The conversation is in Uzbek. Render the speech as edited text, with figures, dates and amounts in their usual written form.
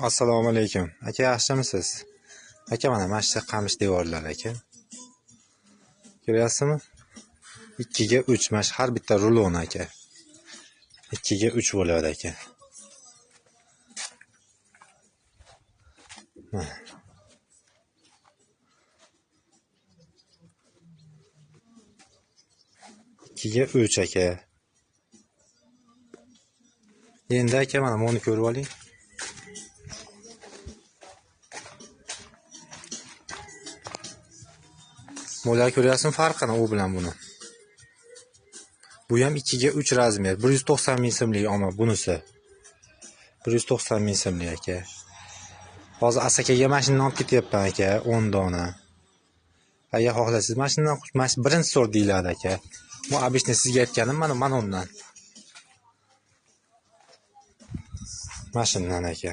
Assalomu alaykum. Aka, yaxshimisiz? Aka, mana shu qamish devorlar aka. Ko'ryapsizmi? 2 ga 3 mana shu har bitta rulon aka. 2 ga 3 bo'ladi aka. Mana. 2 ga 3 aka. Endi aka mana buni ko'rib oling. Bular ko'ryapsizmi farqini u bilan buni. Bu ham 2 ga 3 razmer, 190 ming so'mlik olma bunisi. 190 ming so'mlik aka. Hozir Asakaga mashinani olib ketyapman aka, 10 dona. Agar xohlasangiz mashinadan, mana shu birinchi sort deyiladi aka. Bu обычно sizga aytganim mana undan. Mashindan aka.